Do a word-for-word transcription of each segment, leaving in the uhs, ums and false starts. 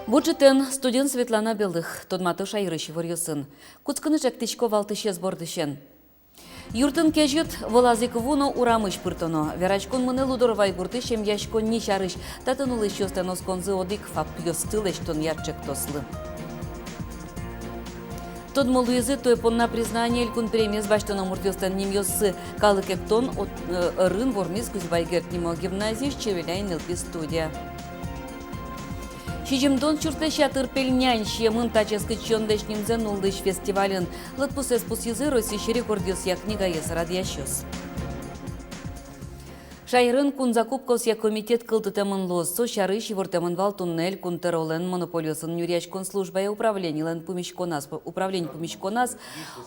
Бур ӝытэн! Студиын Светлана Белых. Тодмато шаерысь иворъёсын. Кутскыны ӵектӥсько валтӥсез бордысен. Юртын кезьыт, вылаз ик ву но урамысь пыртоно. Вераськон мынэ Лудорвай гуртысь эмъяськонни сярысь. Татын улӥсьёслэн осконзы одӥг: ФАПъёсты лэсьтон ӵектослы. Тодмо луизы туэ понна «Признание» элькун премиез басьтоно муртъёслэн нимъёссы. Калык эктон ӧрын вормиз Кузебай Герд нимо гимназиысь Чевеляй нылпи студия. Сизьымдон сюрслэсь ятыр пельнянь сиемын таӵе кытчонлэсь нимзэ нуллӥсь фестивальын. Лыдпусэз пусйизы Россиысь рекордъёсъя книгаез радъясьёс. Шаерын кун закупкаосъя комитет кылдытэмын луоз. Со сярысь ивортэмын вал туннэ Элькун тӧролэн монополиосын нюръяськон службая управленилэн пумиськоназ, управлень пумиськоназ.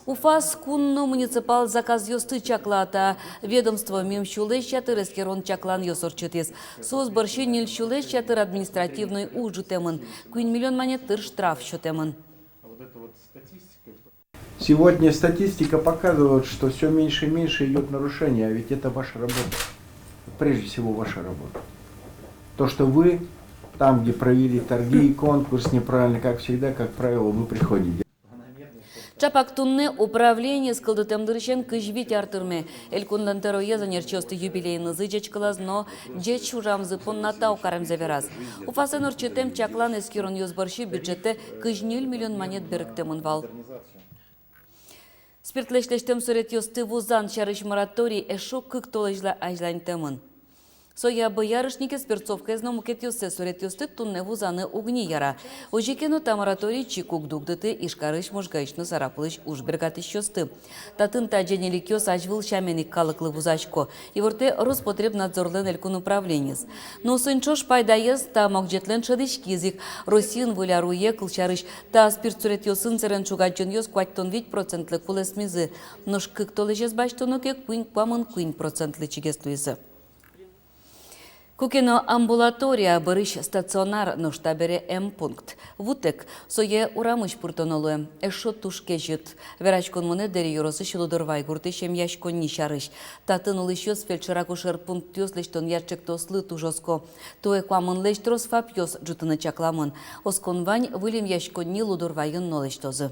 УФАС кун но муниципал заказъёсты чакла. Та ведомство мим сюлэсь ятыр эскерон-чакланъёс ортчытӥз. Соос бӧрсьы ньыль сюлэсь ятыр административной уж ӝутэмын, куинь миллион манет тыр штраф сётэмын. Сегодня статистика показывает, что всё меньше и меньше идёт нарушений, а ведь это ваша работа. Прежде всего, ваша работа. То, что вы там, где провели торги и конкурс неправильно, как всегда, как правило, вы приходите. Ӵапак туннэ управлениез кылдытэм дырысен кызь вить ар тырме. Элькунлэн тӧроез ӧнерчиосты юбилейенызы ӟечкылаз но ӟеч ужамзы понна тау каремзэ вераз. УФАСэн ортчытэм чаклан-эскеронъёс бӧрсьы бюджетэ кызь ньыль миллион манет берыктэмын вал. Спиртлэсь лэсьтэм суретъёсты вузан сярысь мораторий эшшо кык толэзьлы азьланьтэмын. Соя боярышникез, перцовкаез но мукетъёссэ суретъёсты туннэ вузаны уг ни яра. Озьы ке но, та мораторий чик уг дугдыты Ижкарысь, Можгаысь но Сарапулысь уж бергатӥсьёсты. Татын та ӟенеликъёс азьвыл сямен ик калыклы вузасько, ивортэ Роспотребнадзорлэн элькун управлениез. Но соин ӵош пайдаез та могӟетлэн шӧдӥськиз ик. Россиын выль ар уе, кылсярысь, та спирт суретъёсын сэрен шуг-адӟонъёс куатьтон вить процентлы кулэсмизы. Нош кык толэзез басьтоно ке, куинь, куамын куинь процентлы чигес луизы. Куке но амбулатория, бӧрысь стационар, нош табере эмпункт. Вутэк, сое урамысь пыртоно луэ. Эшшо туж кезьыт. Вераськон мынэ Дэри ёросысь Лудорвай гуртысь эмъяськонни сярысь. Татын улӥсьёс фельдшер-акушер пунктъёс лэсьтонъя ӵектослы туж оско. Туэ куамынлэсь трос ФАПъёс ӝутыны чакламын. Оскон вань, выль эмъяськонни Лудорвайын но лэсьтозы.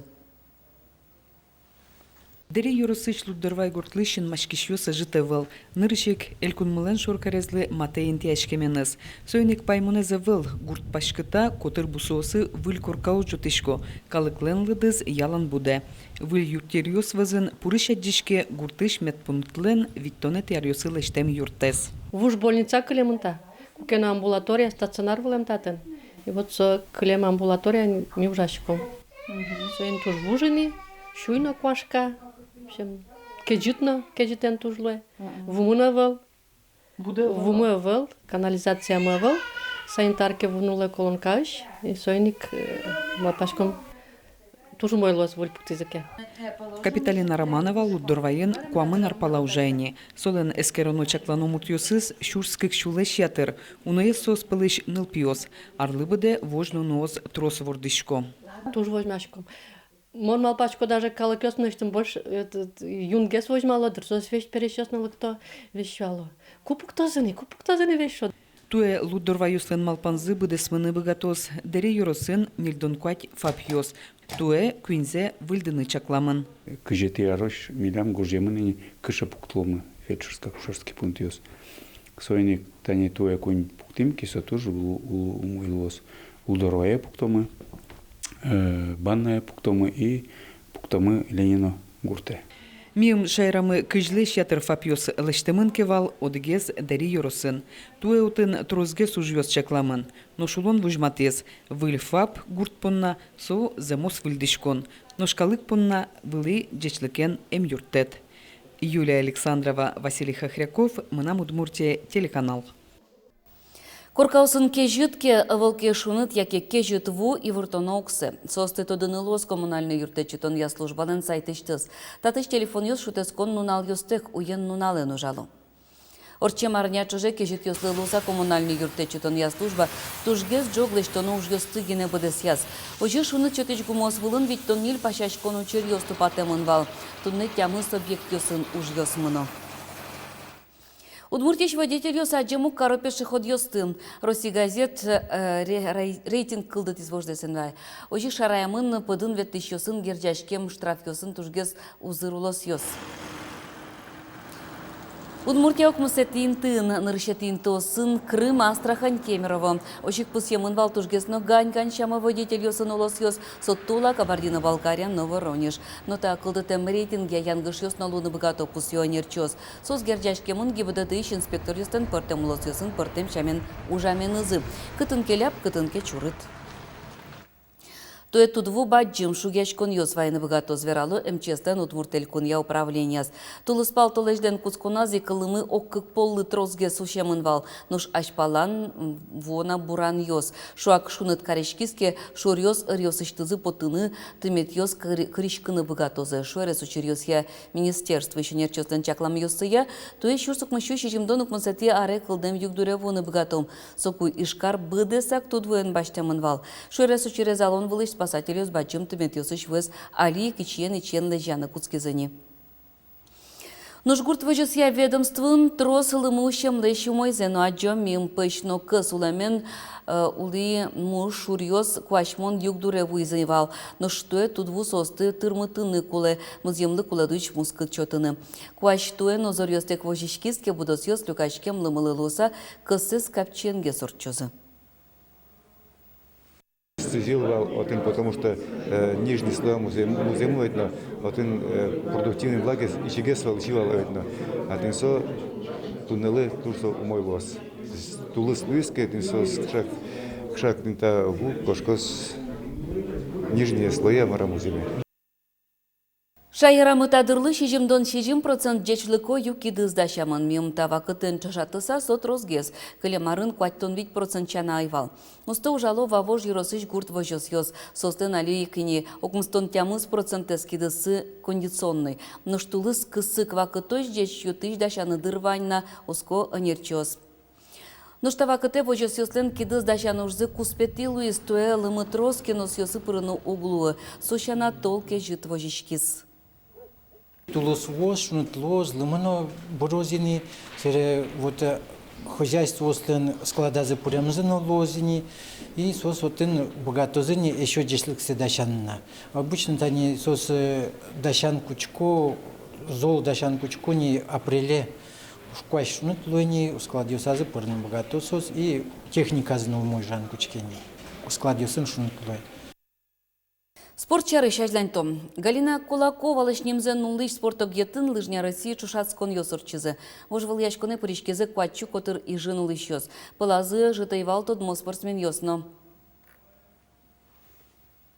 Дэри ёросысь Лудорвай гуртлы синмаськисьёс ӧжыт ӧвӧл. Нырысь ик элькунмылэн шоркарезлы матэ интыяськеменыз. Соин ик паймонэз ӧвӧл: гурт паськыта, котыр бусыосы выль коркаос ӝутӥсько, калыклэн лыдыз ялан будэ. Выль юртъеръёс вӧзын пурысь адӟиське гуртысь медпунктлэн витьтонэтӥ аръёсы лэсьтэм юртэз. Вуж больница кылемын та. Куке но амбулатория, стационар вылэм татын. И вот со кылем амбулатория ми ужаськом. Мгм. Соин туж вуж ини, сюй но куашка, в общем, кезьыт но, кезьытэн туж луэ. Мгм. Вумы но ӧвӧл. Будэ ӧвӧл. Вумы ӧвӧл, канализациямы ӧвӧл, санитарке ву нуллэ колонкаысь, и соин ик, э, малпаськом, туж умой луоз, выль пуктӥзы ке. Капиталина Романова Лудорвайын куамын ар пала ужа ини. Солэн эскероно-чаклано муртъёсыз сюрс кык сюлэсь ятыр, уноез соос пӧлысь нылпиос. Арлы быдэ вож нуныос трос вордӥсько. Туж возьмаськом. Мон малпасько, даже калыкъёс мынэсьтым больше, этот, юнгес возьмало дыр, соос весь пересьёс но лыкто, весь сяло. Ку пуктозы ни, ку пуктозы ни, весь шуо. Туэ Лудорвайёслэн малпанзы быдэсмыны быгатоз. Дэри ёросын ньыльдон куать ФАПъёс. Туэ куиньзэ выльдыны чакламын. Кызетӥ арозь милям гожъямын ини, кыӵе пуктыломы фельдшерско-акушерский пунктъёс. Соин ик тани туэ куинь пуктӥм ке, со туж у-, у-, умой луоз. Лудорвае пуктомы, э, Банное пуктомы и пуктомы Ленино гуртэ. Миым шаерамы кызьлэсь ятыр ФАПъёс лэсьтэмын ке вал, одӥгез Дэри ёросын. Туэ отын тросгес ужъёс чакламын. Нош улон возьматӥз: выль ФАП гурт понна — со зэмос выльдӥськон, нош калык понна — вылӥ ӟечлыкен эмъюрттэт. Юлия Александрова, Василий Хохряков, «Мынам Удмуртие» телеканал. Коркаосын кезьыт ке, ӧвӧл ке шуныт яке кезьыт ву, ивортоно уксё. Соосты тодыны луоз коммунальной юрттэт сётонъя службалэн сайтысьтыз. Татысь телефонъёс шутэтскон нуналъёстэк уен-нуналэн ужало. Ортчем арня ӵоже кезьытъёслы луыса коммунальной юрттэт сётонъя служба тужгес ӝог лэсьтоно ужъёсты гинэ быдэсъяз. Озьы шуныт сётӥсь гумыос вылын витьтон ньыль пасяськон учыръёс тупатэмын вал. Туннэ тямыс объектъёсын ужъёс мыно. Удмуртиысь водительёс адӟем уг каро пешеходъёсты. «Россий газет», э, ре-, рей-, рейтинг кылдытӥз вождэс эн вай. Озьы шараямын пыдын ветлӥсьёсын герӟаськем штрафъёсын тужгес узыр улосъёс. Удмуртия укмысэтӥ интыын, нырысетӥ интыосын Крым, Астрахань, Кемерово. Озьы ик пусъемын вал тужгес но гань-гань сямо водительёсын улосъёс, со Тула, Кабардино-Балкария но Воронеж. Но та кылдытэм рейтинге янгышъёс но луыны быгато, пусъё ӧнерчиос. Соос герӟаськемын ГИБДД-ысь инспекторъёслэн пӧртэм улосъёсын пӧртэм сямен ужаменызы. Кытын ке ляб, кытын ке чурыт. Туэ тудву бадӟым шугъяськонъёс вайыны быгатоз, верало МЧС-лэн Удмурт Элькунъя управлениез. Тулыспал толэзьлэн кутсконаз ик лымы ог кык поллы тросгес усемын вал, нош азьпалан, м, вуоно буранъёс. Шуак шуныт кариськиз ке, шуръёс ӧръёсысьтызы потыны, тыметъёс кыр-, кырыськыны быгатозы. Шуэрес учыръёсъя министерствоысь ӧнерчиослэн чакламъёссыя, туэ сюрс укмыссю сизьымдон укмысэтӥ аре кылдэм югдуре вуыны быгато. Соку Ижкар быдэсак тудвуэн басьтэмын вал. Шуэрес учырез алон вылысь спасательёс бадӟым тыметъёсысь вуэз али ик ичиен-ичиен лэзьяны кутскизы ни. Нош гурт возёсъя ведомствоын трос лымы усемлэсь умойзэ но адӟо. Миым пӧсь но кӧс улэмен, э, улӥ муш шуръёс куасьмон югдуре вуизы вал. Нош туэ тудву соосты тырмытыны кулэ, музъемлы кулэ луись мускыт сётыны. Куазь туэ но зоръёстэк возиськиз ке, будосъёс люкаськем лымылы луыса кӧссэс капчиенгес ортчозы. Сӥзьыл вал отын, потому что, э, нижний слой музъем-, музъемын ведь, но отын, э, продуктивной влагаез ичигес вал, ичи вал ведь, но отын со туннэлы туж со умой луоз. Тулыс луиз ке, отын со кшак, кшак тӥни та ву кошкоз нижние слоя мар-а музъеме. Шаерамы та дырлы сизьымдон сизьым процент ӟечлыко ю кидыс дасямын. Миым та вакытэн ӵошатыса, со тросгес, кылем арын куатьтон вить процент сяна ӧй вал. Усто ужало Вавож ёросысь гурт возёсъёс. Соослэн али ик ини укмыстон тямыс процентэз кидыссы кондиционной. Нош тулыс кысык вакытозь ӟеч ю тысь дасяны дыр вань на, оско ӧнерчиос. Нош та вакытэ возёсъёслэн кидыс дасян ужзы куспетӥ луиз. Туэ лымы трос ке но, сыосы пырыны уг луы. Со сяна тол кезьыт возиськиз. Тулыс вуоз, шуныт луоз, лымы но быроз ини, собере вот, э, хозяйствоослэн складазы пыремзы но луоз ини, и соос отын быгатозы ини эшшо ӟечлыксэ дасян на. Обычно тани соос, э, дасян кутско, зол дасян кутско ини апреле. Уж куазь шуныт луэ ини, складъёсазы пырыны быгато соос, и техниказы но умой ужаны кутске ини. Складъёсын шуныт луэ. Спорт сярысь азьланьтом. Галина Кулаковалэсь нимзэ нуллӥсь спорт огъетын «Лыжня России» ӵошатсконъёс ортчизы. Вожвылъяськонэ пыриськизы куать сю котыр Ижын улӥсьёс. Пӧлазы ӧжыт ӧй вал тодмо спортсменъёс но.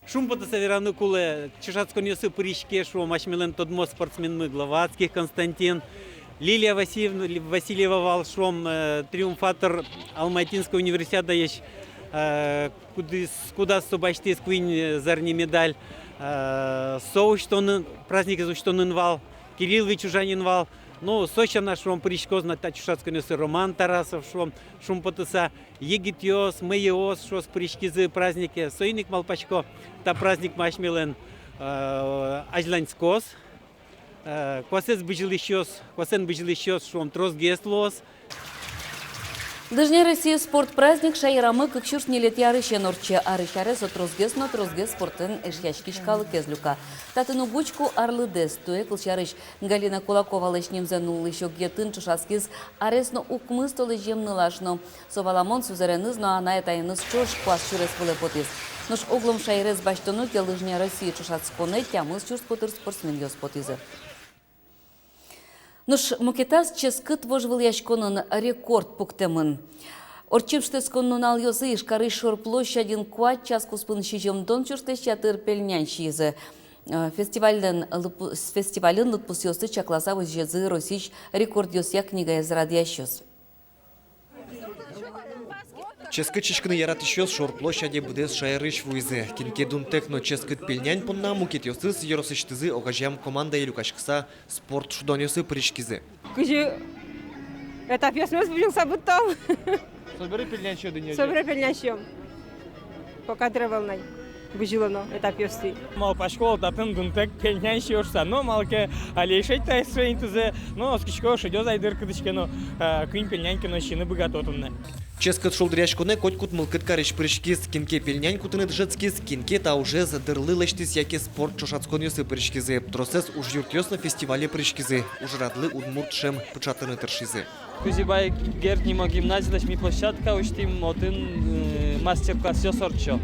Шумпотыса вераны кулэ, ӵошатсконъёсы пыриське, шуом, асьмелэн тодмо спортсменмы Главатских Константин, Лилия Васильевна, Васильева вал, шуом, э, триумфатор Алматинской универсиадаысь, э, кудӥз, кудаз со басьтӥз куинь, э, зарни медаль, э, со усьтонын, праздникез усьтонын вал, Кирилл Вичужанин вал. Ну, со сяна, шуом, пыриськоз на та ӵошатсконъёсы Роман Тарасов, шуом, шумпотыса, егитъёс, мӧйыос, шуом, пыриськизы празднике. Соин ик малпасько, та праздник ма асьмелэн, э, азьланьскоз, э, куасэз бызьылӥсьёс, куасэн бызьылӥсьёс, шуом, тросгес луоз. «Лыжня России» спорт праздник шаерамы кык сюрс ньылетӥ арысен ортче. Арысь аре со тросгес но тросгес спортэн эшъяськись калыкез люка. Татын уг учку арлыдэз. Туэ, кылсярысь, Галина Кулаковалэсь нимзэ нуллӥсь огъетын ӵошатскиз арес но укмыс толэзьем нылаш но. Со валамон, сузэреныз но анай-атаеныз ӵош куас сюрес вылэ потӥз. Нош огъя шаерез басьтоно ке, «Лыжня России» ӵошатсконэ тямыс сюрс котыр спортсменъёс потӥзы. Нош мукетаз ческыт вожвылъяськонын рекорд пуктэмын. Ортчем шутэтскон нуналъёсы Ижкарысь шор площадьын куать час куспын сизьымдон сюрслэсь ятыр пельнянь сиизы. Э, фестивальлэн лыдпу-, фестивальын лыдпусъёсты чакласа возьмазы Россиысь рекордъёсъя книгаез радъясьёс. Ческыт сиськыны яратӥсьёс шор площаде быдэс шаерысь вуизы. Кин ке дунтэк но ческыт пельнянь понна, мукетъёсыз ёросысьтызы огазеям командае люкаськыса спорт шудонъёсы пыриськизы. Кызьы этапъёсмес бызьылыса быдтом. Собере пельнянь сиёды ни-а? Собере пельнянь сиём. Пока дыр ӧвӧл на. бызьылоно этапъёстӥ. Малпасько вал, татын дунтэк пельнянь сиё шуса, но малы ке али ӧй шедьты та инструментызэ, но оскисько, шедёз ай дыр кытысь ке но, э, куинь пельнянь ке но сиыны быгато туннэ. Ческыт шулдыръяськонэ котькуд мылкыд карись пыриськиз: кин ке пельнянь кутыны дышетскиз, кин ке та ужез дырлы лэсьтӥз яке спорт ӵошатсконъёсы пыриськизы. Тросэз ужъюртъёс но фестивале пыриськизы, ужрадлы удмурт шӧм пыӵатыны тыршизы. Кузебай Герд нимо гимназилэсь ми площадка усьтӥм, отын, э, мастер-классъёс ортчо.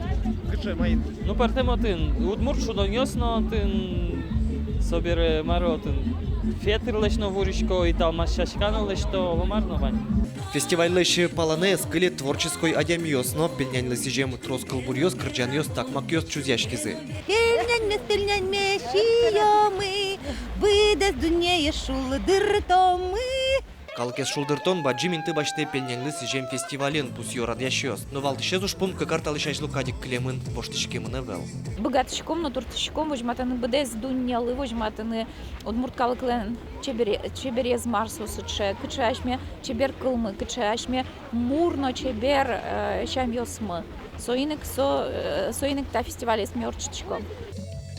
Кыӵе маин? Ну, пӧртэм отын удмурт шудонъёс но отын, собере мар отын, фетырлэсь но вурисько, италмас сяська но лэсьто, оло мар но вань. Фестивальлэсь палэнэ ӧз кыле творческой адямиос но. Пельняньлы сӥзем трос кылбуръёс, кырӟанъёс, такмакъёс чузъяськизы. Пельняньмес, пельняньмес сиёмы, быдэс дуннеез шулдыртомы. Калыкез шулдыртон бадӟым инты басьтэ пельняньлы сӥзем фестивальын, пусъё радъясьёс. Но валтӥсез ужпум кык ар талэсь азьло кадь ик кылемын, воштӥськемын ӧвӧл. Быгатӥськом но туртӥськом возьматыны, быдэс дуннелы возьматыны удмурт калыклэн чебере-, чеберез, мар со сыӵе, кыӵе асьме чебер кылмы, кыӵе асьме мур но чебер, э, сямъёсмы. Соин ик со, э, соин ик та фестивалез ми ортчытӥськом.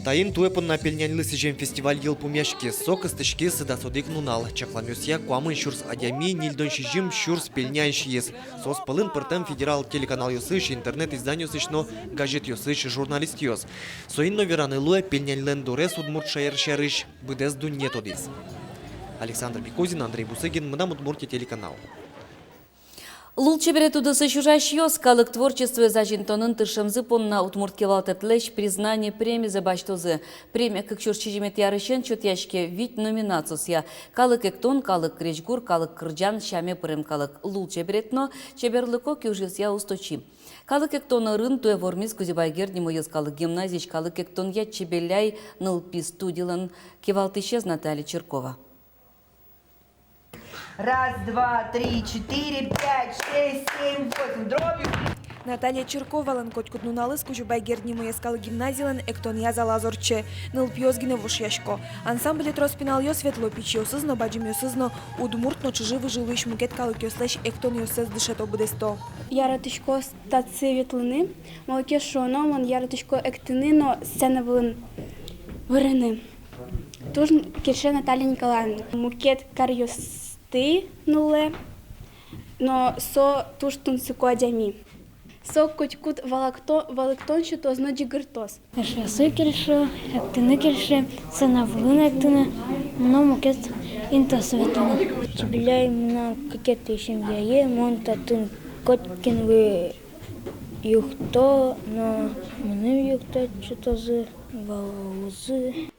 Таин туэ понна пельняньлы сӥзем фестиваль йылпумъяськиз. Со кыстӥськиз дас одӥг нунал. Чакламъёсъя, куамын сюрс адями ньыльдон сизьым сюрс пельнянь сииз. Соос пӧлын пӧртэм федерал телеканалъёсысь, интернет-изданиосысь но газетъёсысь журналистъёс. Соин но вераны луэ, пельняньлэн дорез удмурт шаер сярысь быдэс дунне тодӥз. Александр Бекузин, Андрей Бусыгин, «Мынам Удмуртие» телеканал. Лулчеберет удысысь ужасьёс калык творчествоез азинтонын тыршемзы понна удмурт кивалтэтлэсь «Признание» премизэ басьтозы. Премия кык сюрс сизьыметӥ арысен сётъяське, вить номинациосъя: калык эктон, калык крезьгур, калык кырӟан, сяме пырем калык лулчеберет но чеберлыко киужъёсъя усточи. Калык эктон ӧрын туэ вормиз Кузебай Герд нимо йӧскалык гимназиысь калык эктонъя «Чебеляй» нылпи студилэн кивалтӥсез Наталья Чиркова. Раз, два, три, четыре, пять, шесть, семь, восемь, дробью. Наталья Чирковалэн котькуд нуналыз Кузебай Герд нимо йӧскалык гимназилэн эктонъя залаз ортче. Нылпиос гинэ вошъясько. Ансамбле трос пиналъёс ветло, пичиосыз но, бадӟымъёсыз но, удмурт но чыжы-выжы луись мукет калыкъёслэсь эктонъёссэс дышето-быдэсто. Яратӥсько татчы ветлыны, малы ке шуоно, мон яратӥсько эктыны но сцена вылын вырыны. Туж кельше Наталья Николаевна. Мукет каръёсты нуллэ, но со туж тунсыко адями. Со котькуд валэкто-, валэктон сётоз но ӟыгыртоз. Эшъёсы кельше, эктыны кельше, сцена вылын эктыны но мукет интыосы ветлыны. Чебеляй мынам кыкетӥ семьяе, мон татын котькинлы юртто, но мыным юрттэт сётозы, валалозы.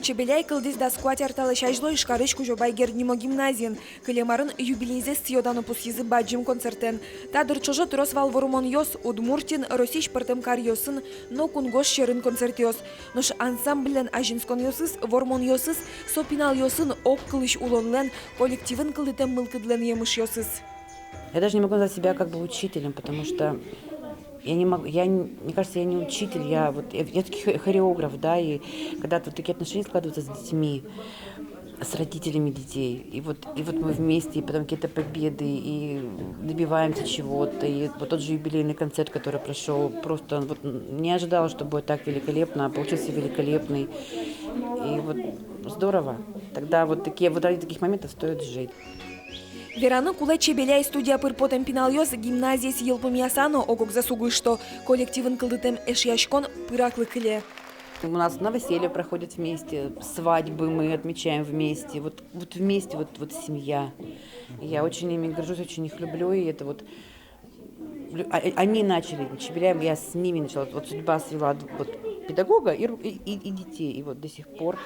Чебеляй кылдӥз дас куать ар талэсь азьло Ижкарысь Кузебай Герд нимо гимназиын. Кылем арын юбилейзэс сӥё-дано пусйизы бадӟым концертэн. Та дыр ӵоже трос вал вормонъёс Удмуртиын, Россиысь пӧртэм каръёсын но кунгож сьӧрын концертъёс. Нош ансамбльлэн азинсконъёсыз, вормонъёсыз, со пиналъёсын огкылысь улонлэн, коллективын кылдытэм мылкыдлэн емышъёсыз. Я даже не могу назвать себя как бы учителем, потому что я не могу, я не, мне кажется, я не учитель, я вот, я, я всё-таки хо-, хореограф, да, и когда вот такие отношения складываются с детьми, с родителями детей, и вот, и вот мы вместе, и потом какие-то победы, и добиваемся чего-то, и вот тот же юбилейный концерт, который прошёл, просто вот не ожидала, что будет так великолепно, а получился великолепный, и вот здорово. Тогда вот такие, вот ради таких моментов стоит жить. Вераны кулэ, Чебеляй студия пыр потэм пиналъёс гимназиез йылпумъяса но ог-огзэс уг ышто. Коллективын кылдытэм эшъяськон пыраклы кыле. У нас новоселья проходят вместе, свадьбы мы отмечаем вместе, вот, вот вместе, вот, вот семья. Я очень ими горжусь, очень их люблю, и это вот лю-, а, э, они начали, Чебеляй, я с ними начала. Вот судьба свела д-, вот педагога и ру-, и, и, и детей, и вот до сих пор.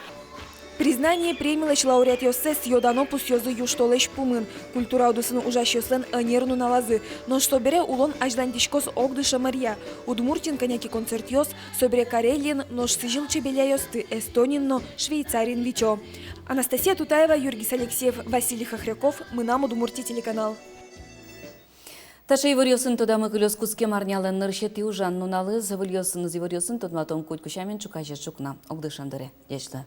«Признание» премилэсь лауреатъёссэс сӥё-дано пусъёзы южтолэзь пумын, культура удысын ужасьёслэн ӧнер нуналазы. Нош собере улон азьланьтӥськоз огдыше мэрия. Удмуртиын кӧня ке концертъёс, собере Карелиын, нош сӥзьыл Чебеляйёсты Эстониын но Швейцариын витё. Анастасия Тутаева, Юргис Алексеев, Василий Хохряков, «Мынам Удмуртие» телеканал. Таӵе иворъёсын тодамы кылёз кутскем арнялэн нырысетӥ ужан нуналыз. Выльёсыныз иворъёсын тодматом котьку сямен ӵуказе ӵукна. Огдышем дыре. Ӟеч луэ.